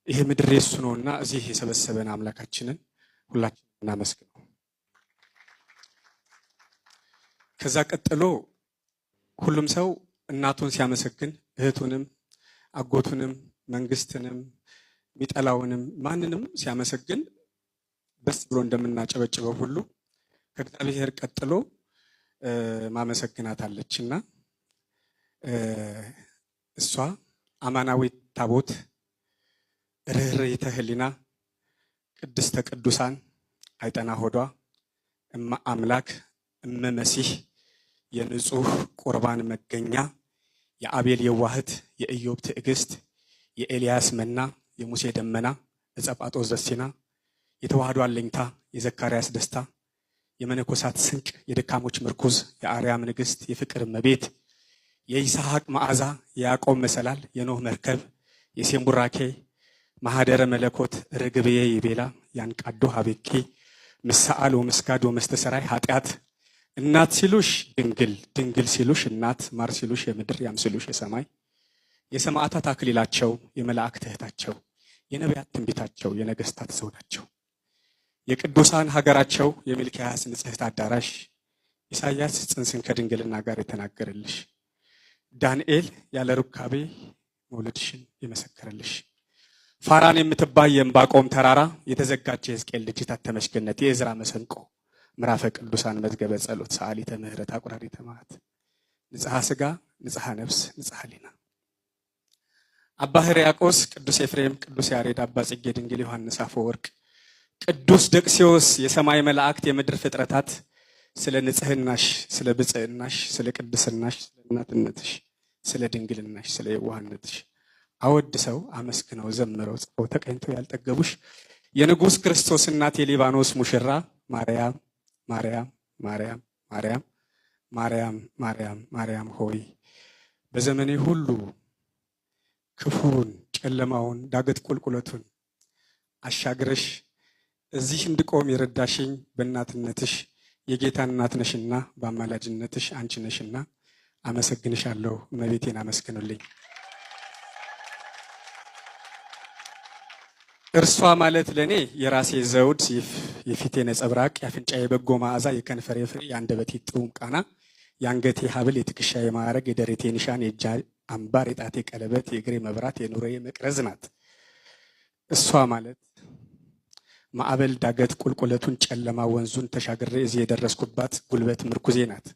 ይሄ ምድር የሱ ነውና እዚህ የሰበሰበን አምላካችንን ሁላችንን እናመስግነው። ከዛ ቀጥሎ ሁሉም ሰው እናቱን ሲያመሰግን እህቱንም አጎቱንም መንግስትንም የሚጠላውንም ማንንም ሲያመሰግን ደስ ብሎ እንደምናጨበጭበው ሁሉ ከእግዚአብሔር ቀጥሎ ማመሰግናት አለችና እሷ አማናዊት ታቦት ርኅርኅተ ሕሊና ቅድስተ ቅዱሳን አይጠና ሆዷ እመ አምላክ እመ መሲህ የንጹህ ቁርባን መገኛ የአቤል የዋህት የኢዮብ ትዕግስት የኤልያስ መና የሙሴ ደመና ዕፀ ጳጦስ ዘሲና የተዋህዶ አለኝታ የዘካርያስ ደስታ የመነኮሳት ስንቅ የደካሞች ምርኩዝ የአርያም ንግሥት የፍቅር እመቤት የይስሐቅ መዓዛ የያዕቆብ መሰላል የኖህ መርከብ የሴም ቡራኬ ማህደረ መለኮት ርግብዬ ይቤላ ያንቃዶ ሀቤኪ ምሰአል ወመስጋድ ወመስተሰራይ ኃጢአት እናት ሲሉሽ ድንግል፣ ድንግል ሲሉሽ እናት፣ ማር ሲሉሽ የምድር ያም ሲሉሽ የሰማይ፣ የሰማዕታት አክሊላቸው፣ የመላእክት እህታቸው፣ የነቢያት ትንቢታቸው፣ የነገስታት ዘውዳቸው፣ የቅዱሳን ሀገራቸው፣ የሚልክያስ ንጽሕት አዳራሽ፣ ኢሳያስ ጽንስን ከድንግልና ጋር የተናገረልሽ፣ ዳንኤል ያለ ሩካቤ መውለድሽን የመሰከረልሽ፣ ፋራን የምትባይ የዕንባቆም ተራራ፣ የተዘጋጀ የሕዝቅኤል ልጅ የታተመች ገነት፣ የዕዝራ መሰንቆ፣ ምዕራፈ ቅዱሳን መዝገበ ጸሎት፣ ሰዓሊተ ምሕረት አቁራሪተ መዓት፣ ንጽሐ ስጋ ንጽሐ ነፍስ ንጽሐ ሕሊና፣ አባ ሕርያቆስ፣ ቅዱስ ኤፍሬም፣ ቅዱስ ያሬድ፣ አባ ጽጌ ድንግል፣ ዮሐንስ አፈወርቅ፣ ቅዱስ ደቅሲዮስ፣ የሰማይ መላእክት የምድር ፍጥረታት ስለ ንጽህናሽ፣ ስለ ብጽዕናሽ፣ ስለ ቅድስናሽ፣ ስለ እናትነትሽ፣ ስለ ድንግልናሽ፣ ስለ የዋህነትሽ አወድሰው አመስግነው ዘምረው ጽፈው ተቀኝተው ያልጠገቡሽ የንጉሥ ክርስቶስ እናት የሊባኖስ ሙሽራ ማርያም ማርያም ማርያም ማርያም ማርያም ማርያም ማርያም ሆይ በዘመኔ ሁሉ ክፉን ጨለማውን ዳገት ቁልቁለቱን አሻግረሽ እዚህ እንድቆም የረዳሽኝ በእናትነትሽ የጌታ እናት ነሽና በአማላጅነትሽ አንቺ ነሽና አመሰግንሻለሁ። እመቤቴን አመስግኑልኝ። እርሷ ማለት ለእኔ የራሴ ዘውድ፣ የፊቴ ነጸብራቅ፣ የአፍንጫዬ በጎ መዓዛ፣ የከንፈሬ ፍሬ፣ የአንደበቴ ጥዑም ቃና፣ የአንገቴ ሐብል፣ የትከሻዬ ማዕረግ፣ የደረቴ ኒሻን፣ የእጄ አምባር፣ የጣቴ ቀለበት፣ የእግሬ መብራት፣ የኑሮዬ መቅረዝ ናት። እሷ ማለት ማዕበል ዳገት ቁልቁለቱን ጨለማ ወንዙን ተሻግሬ እዚህ የደረስኩባት ጉልበት ምርኩዜ ናት።